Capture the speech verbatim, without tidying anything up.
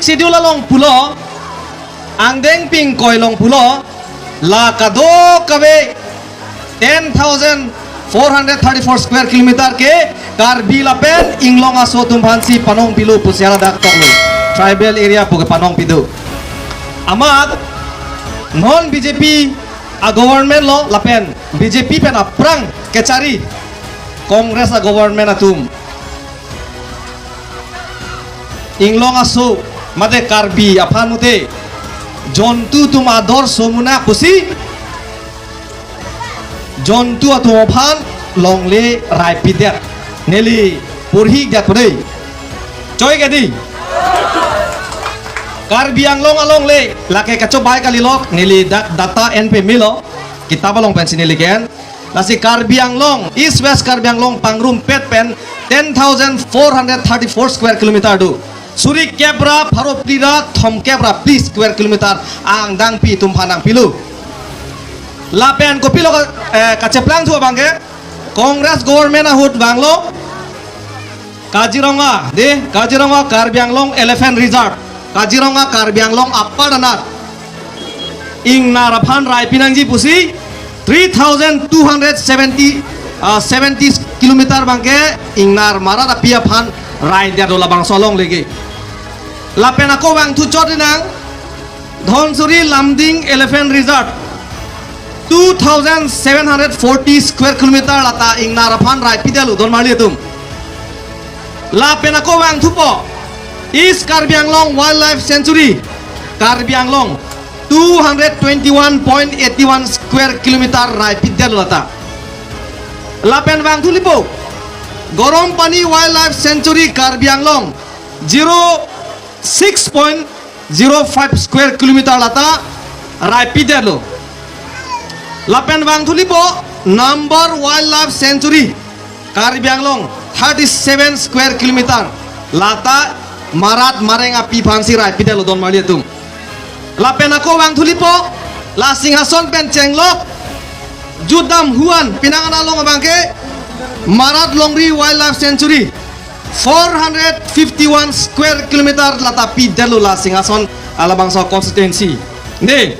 Schedule along pulo, angdeng ping koi along pulo, la kadokave ten thousand four hundred thirty-four square kilometer ke Karbi lapen inglong aso atum aphansi panong pilo pusi ladak toklo. Tribal area pu ke panong pido. Amat non B J P a government lo lapen B J P pen aphrang kechari Congress a government atum inglong aso mate Karbi aphan mute jontu atum ador somuna pusi jontu atum aphan longle raipidet. Neli porhi det pudei. Choi ke dei. Karbi Anglong alongle lake kachobai kalilok, neli dak data en pemelo. Kitab along pensi neli ke-en. Lasi Karbi Anglong, East West Karbi Anglong pangrumpet pen ten thousand four hundred thirty-four square kilometer do. Suri kepra pharo phli ra thom kepra phli square kilometer angdeng pi atum aphan nangpilo. Lapen kopilo ka, eh, kacheplangthu abang ke Congress government ahut vanglo Kaziranga, dei, Kaziranga Karbi Anglong Elephant Reserve, Kaziranga Karbi Anglong Upper Nanar ingnar aphan raipi nangji pusi three thousand two hundred seventy, ah, seventy kilometer abang ke ingnar marat api aphan raidetlo labangso alongle ke. Lapen ako vangthu chot nang Dhansiri Lumding Elephant Reserve, two thousand seven hundred forty square kilometer lata ingnar aphan raipidetlo donmarli atum. Lapen ako vangthupo East Karbi Anglong Wildlife Sanctuary, Karbi Anglong, two hundred twenty-one point eight one square kilometer raipidetlo lata. Lapen vangthulipo Gorompani Wildlife Sanctuary, Karbi Anglong, zero six point zero five square kilometer lata raipidetlo. Lapen vangthulipo Nambor Wildlife Sanctuary, Karbi Anglong, thirty-seven square kilometer lata marat mareng api aphansi raipidetlo donmarli atum. Lapen ako vangthulipo la Singhason pen chenglok jutdam huan pinang ana along abang ke Marat Longri Wildlife Sanctuary, four hundred fifty-one square kilometer lata pidetlo la Singhason alabangso constituency. Dei,